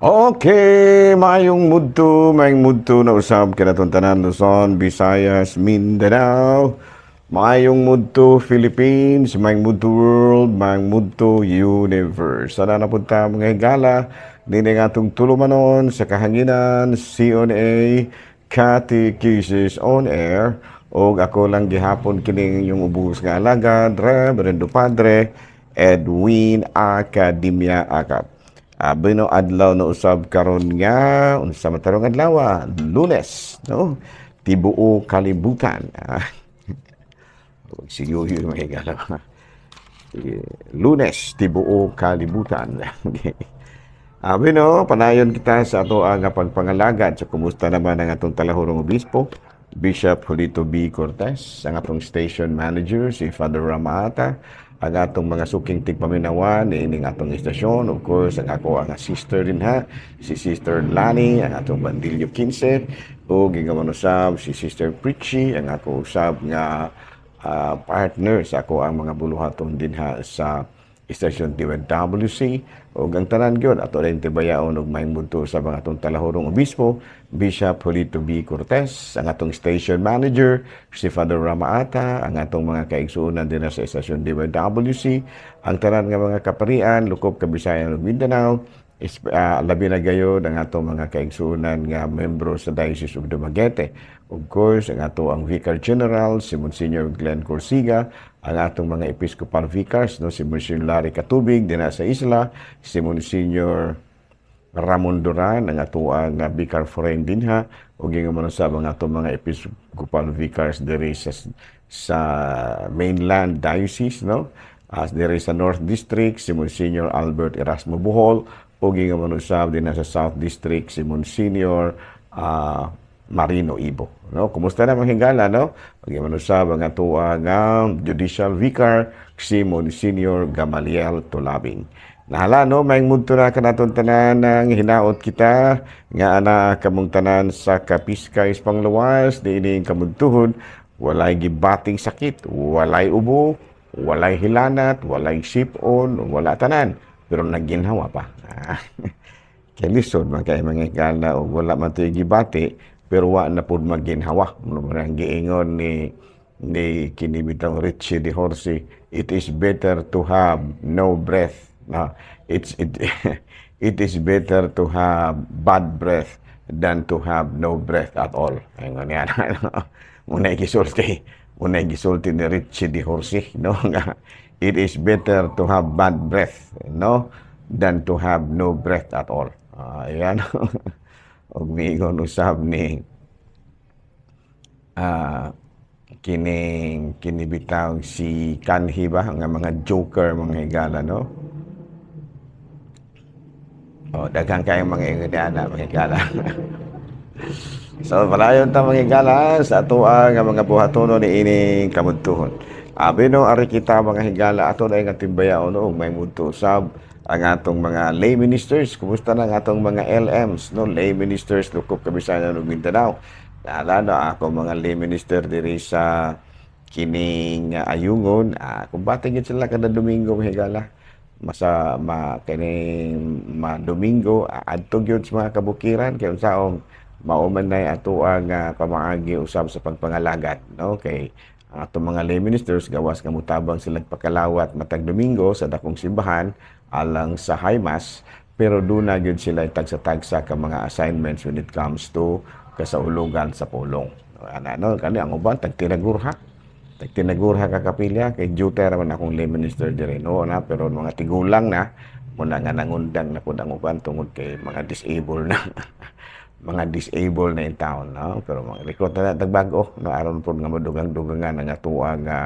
Okay, maayong mudto na usab kanatong tanan, Luzon, Visayas, Mindanao. Maayong mudto, Philippines, maayong mudto, world, maayong mudto, universe. Sana napunta, mga higala, dini nga atong tulumanon sa kahanginan, CONA, Catechesis on Air, og ako lang gihapon kining inyong ubos nga alagad, Reverendo Padre Edwin Academia Acap. Bueno, adlaw na usab karon nga unsa man tarong adlaw, Lunes, no? Tibuo kalibutan. Siguro yung mga higala. Lunes, tibuo kalibutan. Bueno, panayon kita sa ato ang pagpangalagad. So, kumusta naman ang atong talahurong obispo, Bishop Julito B. Cortez, ang atong station manager, si Father Ramata, ang atong mga suking tigpaminawan niining atong istasyon. Of course, ang ako ang sister din ha, si Sister Lani, ang atong Bandilyo 15, o gingaman usab si Sister Pritchie, ang ako usab nga partner sa ako ang mga buluhaton din ha sa istasyon DWC ug ang tanan gyud ato rin tibayaon og maayong mudto sa mga atong talahurong obispo, Bishop Julito B. Cortez, ang atong station manager si Father Ramaata, ang atong mga kaigsuonan din sa istasyon DWC, ang tanan nga mga kaparian lukop Kabisayan ug Mindanao, labi na gayod ang atong mga kaigsuonan nga membro sa Diocese of Dumaguete. Of course, ang ato ang Vicar General, si Monsignor Glenn Corsiga, ang atong mga Episcopal Vicars, no, si Monsignor Larry Katubig, din sa isla, si Monsignor Ramon Duran, ang ato ang Vicar Foreign dinha, ug ingon man usab ang atong mga Episcopal Vicars diri sa mainland diocese, no? As diri sa North District, si Monsignor Albert Erasmo Bohol, ug ingon man usab din sa South District si Monsignor Marino Ibo. No? Kumusta na, mga higala, no? Ug man usab ang ato nga Judicial Vicar si Monsignor Gamaliel Tulabing. Nahala, no, maayong mudto na kanaton tanan ng hinaot kita nga ana kamong tanan sa kapiskay panglawas niining kamudtuhon, walay gibating sakit, walay ubo, walay hilanat, walay sipon, wala tanan. Pero nagginhawa pa. Kay lisod man kay, mga higala, og wala man to'y gibati pero wa na pud magginhawa. Mao man ang giingon ni kini bitang Richie de Horsey, "It is better to have no breath." No, it is better to have bad breath than to have no breath at all. Ingon niya. Muna gisulti ni Richie de Horsey, no, nga it is better to have bad breath, no, than to have no breath at all. Ayan. Ug miingon usab ni kining kini bitaw si Kanhi ba nga mga joker, mga higala, no? Oh, daghan kayong mga ingon ana, mga higala. So palayon ta, mga higala, sa atoa nga mga buhatono ni ining kamudtuhon. Abi no, ari kita, mga higala, ato na nga timbayaon og maayong mudto usab ang atong mga lay ministers. Kumusta na ang atong mga LMs, no? Lay ministers lukop Kabisayan ug Mindanao. Naala no, ako mga lay minister diri sa kining Ayungon, kumbate gid sila kada Domingo, mga higala. Masa ma kining ma Domingo, adto gyud sa mga kabukiran kay unsaong mao man nay ato ang pamaagi usab sa pagpangalagad, no, kay ang atong mga lay ministers, gawas nga mutabang sila pakalawat matag Domingo sa dakong simbahan alang sa high mass, pero duna gyud sila tagsa-tagsa ka mga assignments when it comes to kasaulugan sa pulong. Ana, no, kani ang uban tagtinagurha. Tagtinagurha ka kapilya kay duty ra man akong lay minister diri, no, na pero mga tigulang na muna nga nangundang na pud ang uban tungod kay mga disabled na, mga disabled na in town, no, pero mga recruit na tag bag-o, no, aron pud nga madugang-dugangan ang atoa nga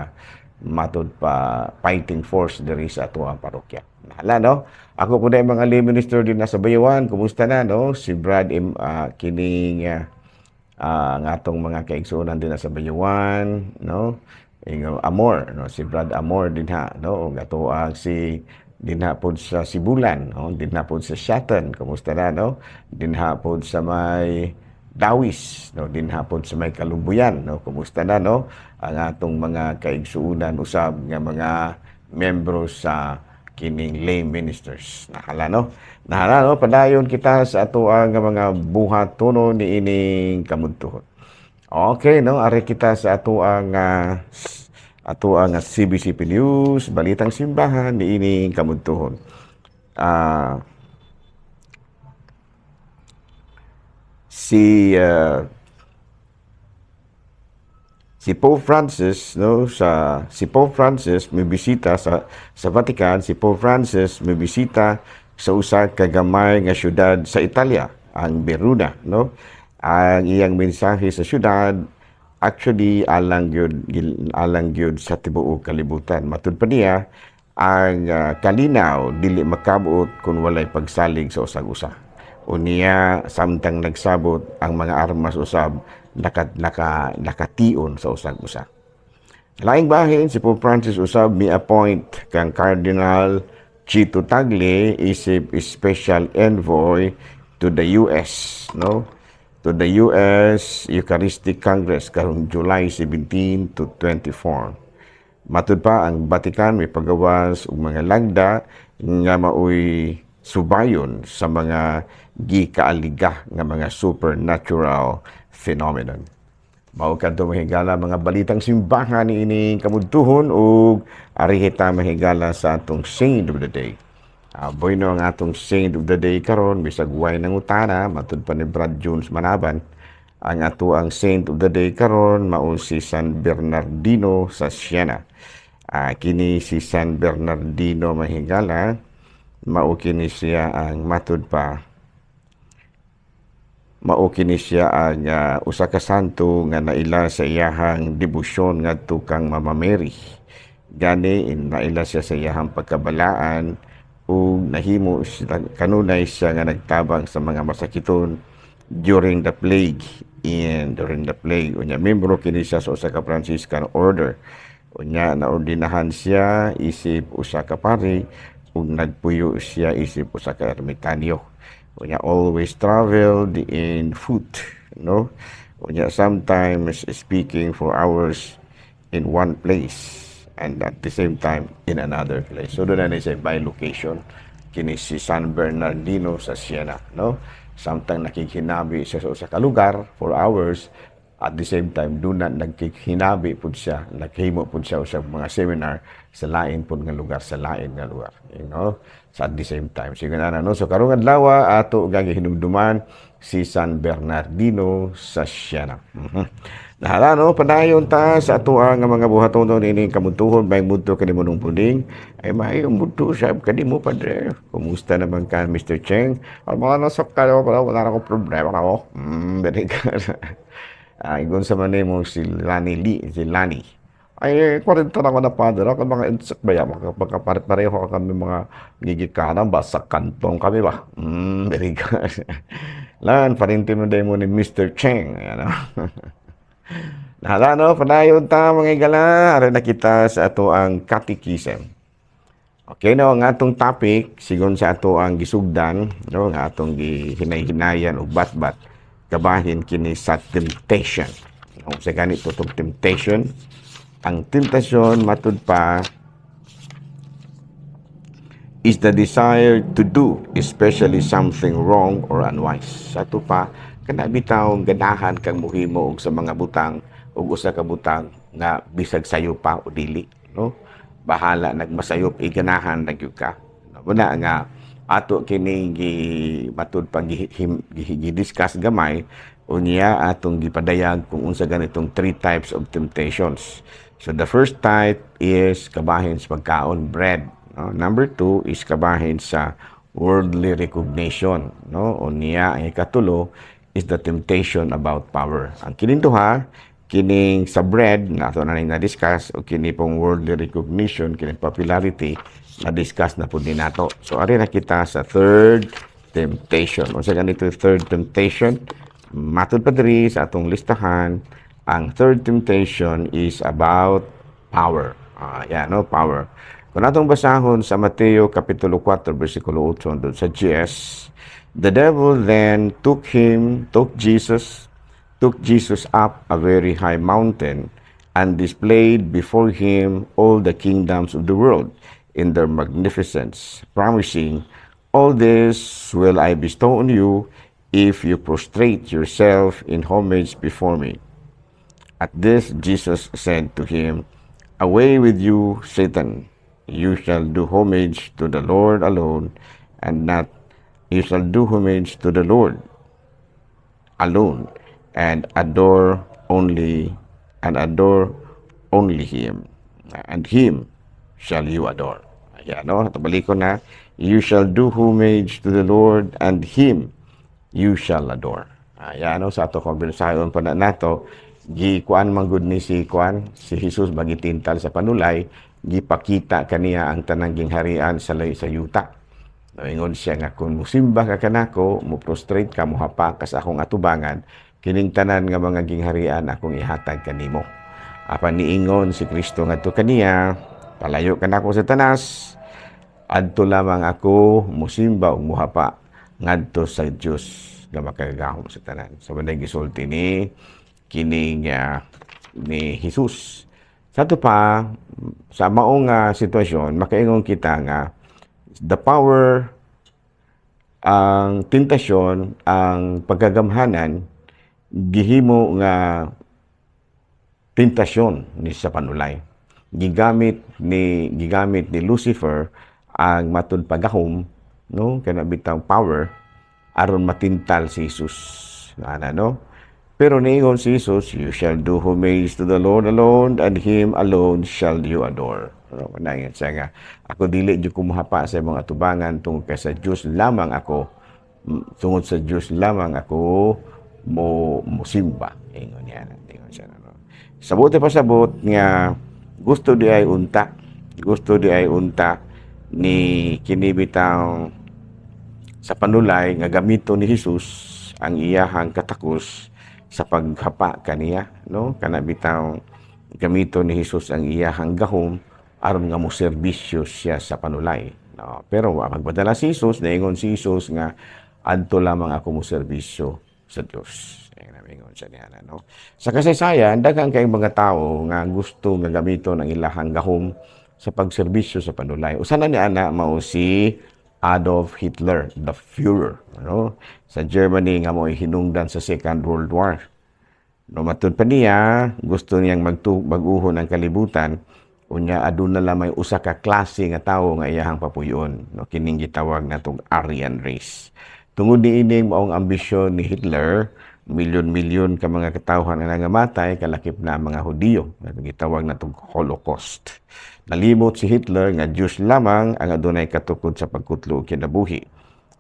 matud pa fighting force diri sa atoang parokya. Nahala, no. Ako po na yung mga lay minister din na sa Bayawan, kumusta na, no? Si Brad kining ang atong mga kaigsuonan din na sa Bayawan, no? Ingo Amor, no? Si Brad Amor din ha, no? Ug ato ang si dinha pod sa Sibulan, no? Dinha pod sa Siaton, kumusta na, no? Dinha pod sa may Dawis, no? Dinha pod sa may Kalumbuyan, no? Kumusta na, no? Ang atong mga kaigsuonan usab nga mga membro sa Kining lay ministers. Nahala, no? Nahala, no? Padayon kita sa ato ang mga buhatono niining kamudtuhon. Okay, no? Ari kita sa ato ang CBCP News, Balitang Simbahan niining kamudtuhon. Si Pope Francis, no, sa si Pope Francis may bisita sa Vatican. Si Pope Francis may bisita sa usa ka gamay nga syudad sa Italia, ang Verona, no. Ang iyang mensahe sa syudad actually alang gyud sa tibuok kalibutan. Matud pa niya, ang kalinaw dili makabot kung walay pagsalig sa usag-usa. Unya samtang nagsabot ang mga armas usab naka nakation sa usag-usa. Laing bahin, si Pope Francis usab mi-appoint kang Cardinal Chito Tagle isip special envoy to the US, no? To the US Eucharistic Congress karong July 17 to 24. Matud pa, ang Vatican may pagawas og mga lagda nga maoy subayon sa mga gikaaliga nga mga supernatural phenomenon. Mao kadto, mga higala, mga balitang simbahan niining kamudtuhon ug ari kita, mahigala, sa atong saint of the day. Bueno, ang atong saint of the day karon bisag way nangutana, matud pa ni Brad Jones Manaban, ang ato ang saint of the day karon mao si San Bernardino sa Siena. Kini si San Bernardino, mahigala, mao kini siya ang matud pa mao kini siya ang usa ka santo nga naila sa iyahang debosyon ngadto kang Mama Mary. Gani naila siya sa iyahang pagkabalaan ug nahimo kanunay siya nga nagtabang sa mga masakiton during the plague and during the plague. Unya membro kini siya sa usa ka Franciscan order. Unya naordinahan siya isip usa ka pari ug nagpuyo siya isip usa ka ermitanyo. Unya always traveled in foot, no? Unya sometimes speaking for hours in one place and at the same time in another place. So doon na siya by location kini si San Bernardino sa Siena, no? Samtang nakikhinabi siya sa usa ka lugar for hours, at the same time doon na nagkikhinabi pud siya, naghimo pud siya sa mga seminar sa lain pud nga lugar, sa lain nga lugar sa at the same time. Sige na, no? So karong adlaw ato gagihinumduman si San Bernardino sa Siena. Nahala, no? Padayon ta sa ato ang mga buhaton nining kamudtuhon. May mudto kanimo nung puning ay maayong mudto sab kanimo, padre. Kumusta naman ka, Mr. Cheng? Ang mga nasa kayo wala, wala akong problema ako. Very good. Ingon sa man mo si Lani Lee, si Lani. Ay, 40 na ako na, padre. Ako mga insect ba yan? Magkapare-pareho kami mga gigikanan ba? Sa kantong kami ba? Very good. Lan, parinti mo mo ni Mr. Cheng. Ayan, no? Nahala, no? Padayon ta, mga igala. Ari na kita sa ato ang catechism. Okay, no, ang atong topic, sigon sa ato ang gisugdan, no, ang atong gihinay-hinayan og batbat, kabahin kini sa temptation. No, sa ganito tong temptation, ang temptasyon, matud pa, is the desire to do, especially something wrong or unwise. Sa ato pa, kana bitaw ganahan kang muhimo og sa mga butang og usa ka butang nga bisag sayo pa o dili, no? Bahala nagmasayop, iganahan na gyud ka. Wala nga ato kini gi matud pang gi-discuss gamay, unya atong gipadayag kung unsa ganitong three types of temptations. So the first type is kabahin sa pagkaon, bread, no? Number two is kabahin sa worldly recognition, no? Unya ang ikatulo is the temptation about power. Ang kining duha, kining sa bread na ato na ning na-discuss o kini pong worldly recognition, kining popularity, na-discuss na pud ni nato. So ari na kita sa third temptation. Unsa ganito third temptation? Matud pa diri sa atong listahan, ang third temptation is about power. Yan, no, power. Kung atong basahon sa Mateo Kapitulo 4 versikulo 8 hangtod sa 10, "The devil then took him, took Jesus up a very high mountain and displayed before him all the kingdoms of the world in their magnificence, promising, "All this will I bestow on you if you prostrate yourself in homage before me." At this, Jesus said to him, "Away with you, Satan! You shall do homage to the Lord alone, and not you shall do homage to the Lord alone, and adore only him, and him shall you adore." Ayan, no? Balik ko na. "You shall do homage to the Lord, and him you shall adore." Ayan, no? Sa ato kong binasahon pa na nato, gikuan man gud ni si kuan, si Jesus magitintal sa panulay, gipakita kaniya ang tanang gingharian sa yuta. Ingon siya nga kung musimba ka kanako, mo prostrate ka, mohapa ka sa akong atubangan, kining tanan nga mga gingharian akong ihatag kanimo. Apan niingon si Kristo ngadto kaniya, "Palayo kanako, Satanas, adto lamang ako musimba ug muhapa ngadto sa Dios nga makagagahom sa tanan." So man gisulti ni kining ni Jesus. Sa ato pa sa maong sitwasyon, makaingon kita nga the power, ang tentasyon, ang pagkagamhanan, gihimo nga tentasyon ni sa panulay. Gigamit ni Lucifer ang matud pagahom, no, kana bitang power aron matintal si Jesus. Ana, no? Pero niingon si Jesus, "You shall do homage to the Lord alone, and Him alone shall you adore." No, manangan siya nga, ako dili jud kumuhapa sa imong atubangan tungod kay sa Dios lamang ako, tungod sa Dios lamang ako mo musimba. Ingon niya, ingon siya. No? Sa buot pasabot nga gusto di ay unta ni kini bitang sa panulay nga gamito ni Jesus ang iyahang katakos sa paghapa kaniya, no, kana bitaw gamito ni Jesus ang iyahang gahom aron nga mo serbisyo siya sa panulay, no? Pero wa magpadala si Jesus. Naingon si Jesus nga adto lamang ako mo serbisyo sa Dios. Ingon siya niya, no? Sa kasaysayan, daghan kay mga tao nga gusto nga gamiton ang ilahang gahom sa pagserbisyo sa panulay. Usa na ni ana mao si Adolf Hitler, the Führer, no? Sa Germany nga mo'y hinungdan sa Second World War. No, matud pa niya, gusto niyang bag-uhon ang kalibutan, unya aduna lamay usa ka klase nga tawo nga iyahang papuyon, no, kining gitawag natong Aryan race. Tungod niining maong ambisyon ni Hitler, milyon-milyon ka mga katawhan ang nangamatay, kalakip na ang mga Hudiyo, nga gitawag natong Holocaust. Nalimot si Hitler nga Diyos lamang ang adunay katukod sa pagkutlo og kinabuhi.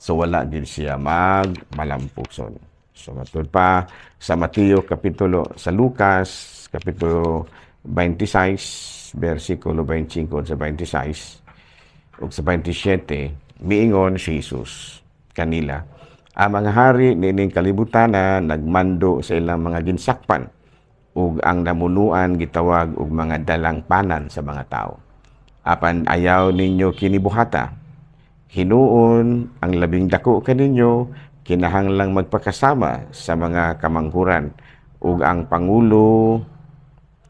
So wala gid siya mag malampuson. So matud pa sa Mateo kapitulo, sa Lucas kapitulo 26 versikulo 25 sa 26 ug sa 27, miingon si Jesus kanila, "Ang mga hari niining kalibutan na nagmando sa ilang mga ginsakpan ug ang namunuan gitawag og mga dalangpanan sa mga tao. Apan ayaw ninyo kini buhata. Hinuon ang labing dako kaninyo kinahanglang magpakasama sa mga kamanghuran ug ang pangulo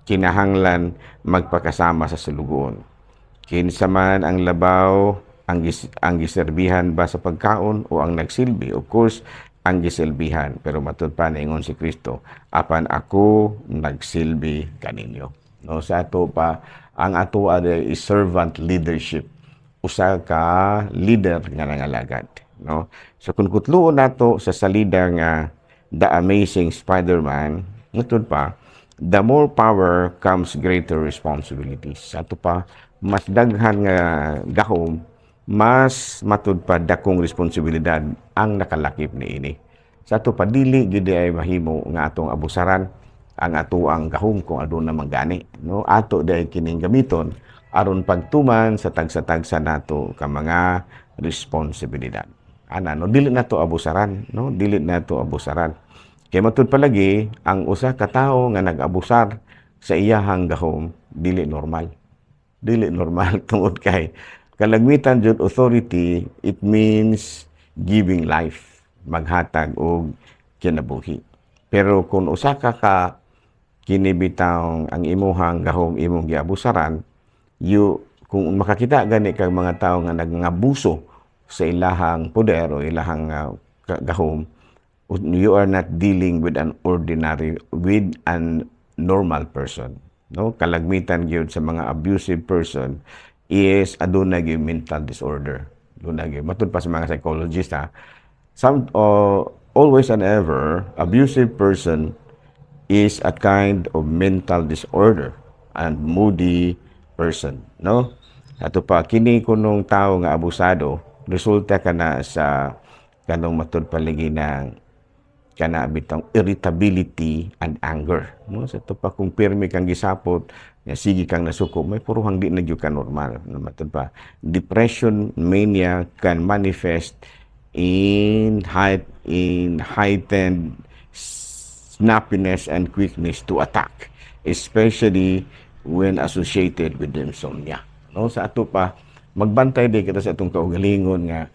kinahanglan magpakasama sa sulugoon. Kinsa man ang labaw, ang giserbihan ba sa pagkaon o ang nagsilbi?" Of course, ang gisilbihan. Pero matud pa ingon si Kristo, "Apan ako nagsilbi kaninyo." No, sa ato pa, ang ato is servant leadership. Usa ka leader nga nangalagad, no? So kung kutluon nato sa salida nga The Amazing Spider-Man, matud pa, the more power comes greater responsibilities. Sa ato pa, mas daghan nga gahom, mas matud pa dakong responsibilidad ang nakalakip niini. Sa ato pa, dili gid ay mahimo nga atong abusaran ang atoang gahom kung aduna man gani, no? Ato di kining gamiton aron pagtuman sa tagsa-tagsa nato ka mga responsibilidad. Ana, no, dili nato abusaran, no? Dili nato abusaran. Kay matud palagi ang usa ka tawo nga nag-abusar sa iyahang gahom, dili normal. Dili normal tungod kay kalagmitan jud authority, it means giving life, maghatag og kinabuhi. Pero kung usa ka ka kini bitang ang imuhang gahom imong giabusaran, you Kung makakita gani kag mga tao nga nagngabuso sa ilahang poder o ilahang gahom, you are not dealing with an ordinary, with an normal person, no? Kalagmitan gyud sa mga abusive person is aduna gyud mental disorder. Aduna gyud, matud pa sa mga psychologist, ha. Some always and ever, abusive person is a kind of mental disorder and moody person, no? Ato pa, kini kunong tao nga abusado, resulta kana sa kanong matud paligi ng kana bitang irritability and anger, no? Sa ato pa, kung pirmi kang gisapot nga sige kang nasuko, may puruhang di na gyud ka normal, no? Matud pa, depression, mania can manifest in heightened snappiness and quickness to attack, especially when associated with insomnia, no? Sa ato pa, magbantay di kita sa atong kaugalingon nga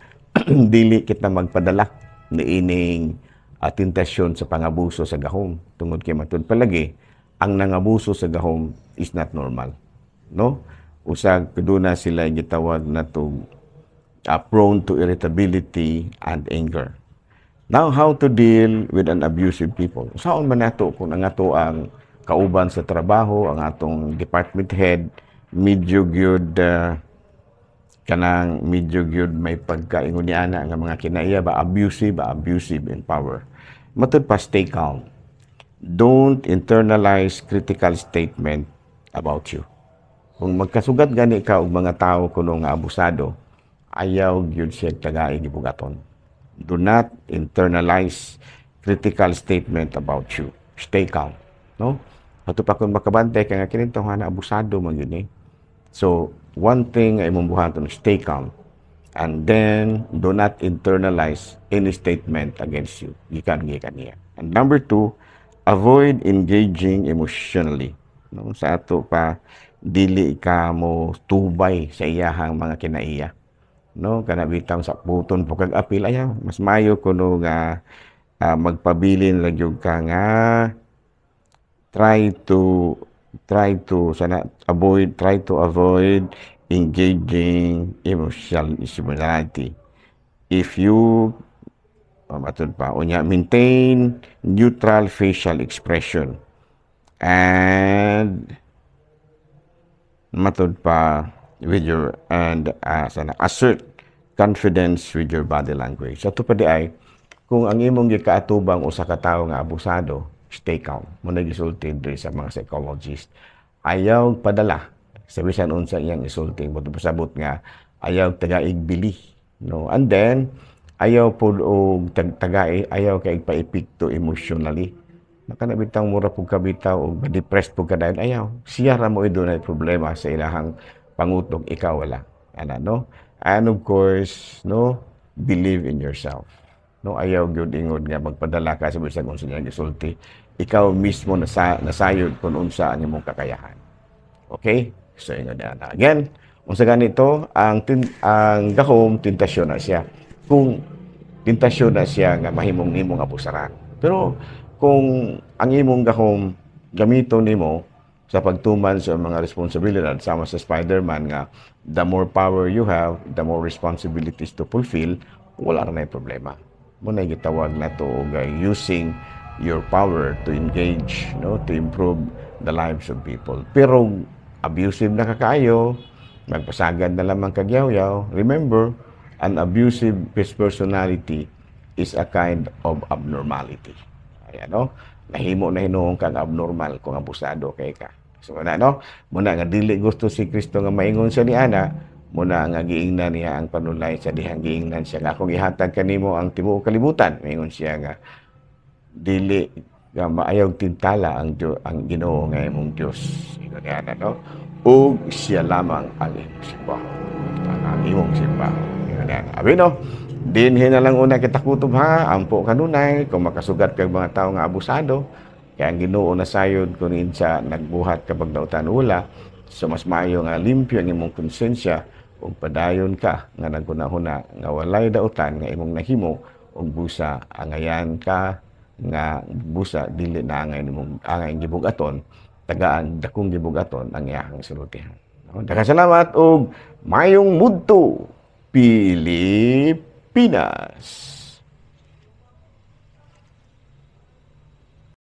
dili kita magpadala niining tentasyon sa pangabuso sa gahom, tungod kay matud palagi, ang nangabuso sa gahom is not normal, no? Usag duna sila gitawag na to prone to irritability and anger. Now, how to deal with an abusive people? Saon man nato kung ang ato ang kauban sa trabaho, ang atong department head, medyo gyud kanang medyo gyud may pagkaingon ni ana nga mga kinaiya ba, abusive ba, abusive in power? Matud pa, stay calm. Don't internalize critical statement about you. Kung magkasugat gani ka og mga tao kuno nga abusado, ayaw gyud siya tagay gibugaton. Do not internalize critical statement about you. Stay calm, no? Ato pa, kung makabantay ka nga kini tawhana abusado man gyud ni. So, one thing ay imong buhaton, stay calm. And then, do not internalize any statement against you. Gikan gikan niya. And number two, avoid engaging emotionally. No? Sa ato pa, dili ka mo tubay sa iyahang mga kinaiya. No? Kana bitang sa puton po kag apil, ayaw. Mas mayo kuno nga magpabilin lang gyud ka nga try to sana avoid, try to avoid engaging emotional emotionality. If you matud pa, unya, maintain neutral facial expression and matud pa with your and sana assert confidence with your body language. Sa pa di ay kung ang imong gikaatubang usa ka tawo nga abusado, stay calm. Mo na gisulti diri sa mga psychologist. Ayaw padala sa bisan unsa iyang isulti mo, pasabot nga ayaw tagaig bili, no? And then ayaw pud og tagay, ayaw kay paepekto emotionally. Makana bitang mura pug kabitaw og depressed pug ka dayon, ayaw. Siya ra mo dunay problema sa ilahang pangutok, ikaw wala. Ana, no? And of course, no, believe in yourself. No, ayaw gyud ingod nga magpadala ka sa bisag unsa niyang gisulti. Ikaw mismo nasayod kung unsa ang imong kakayahan. Okay? So ingon na. Again, unsa ganito ang gahom, tentasyon na siya. Kung tentasyon na siya nga mahimong nimong abusaran. Pero kung ang imong gahom gamito nimo sa pagtuman sa mga responsibilidad, sama sa Spider-Man nga the more power you have, the more responsibilities to fulfill, wala ra na problema. Mo na gitawag na to og using your power to engage, no, to improve the lives of people. Pero abusive na kakaayo, magpasagad na lamang kagyaw-yaw, remember, an abusive personality is a kind of abnormality. Ayan, no? Nahimo na hinuon kang abnormal kung abusado kay ka. So, na, no? Muna nga dili gusto si Kristo nga maingon siya ni ana, muna nga giingnan niya ang panulay sa dihang giingnan siya nga kung ihatag kanimo ang tibuok kalibutan, maingon siya nga dili nga maayaw tintala ang Ginoo nga imong Dios. Ingon niya na, no? Ug siya lamang ang imong simbahon. Ang imong simbahon. Ingon niya na. Abi, no? Dinhi na lang una kita kutob, ha. Ampo kanunay kung makasugat kag mga tawo nga abusado, kay ang Ginoo nasayod kung insa nagbuhat kapag dautan wala. So mas maayo nga limpyo ang imong konsensya ug padayon ka nga nagkunahuna nga walay dautan nga imong nahimo, ug busa angayan ka nga busa dili na angay nimong angay gibugaton, tagaan dakong gibugaton ang iyahang sultihan. No, daghang salamat og mayong mudto, Pilipinas.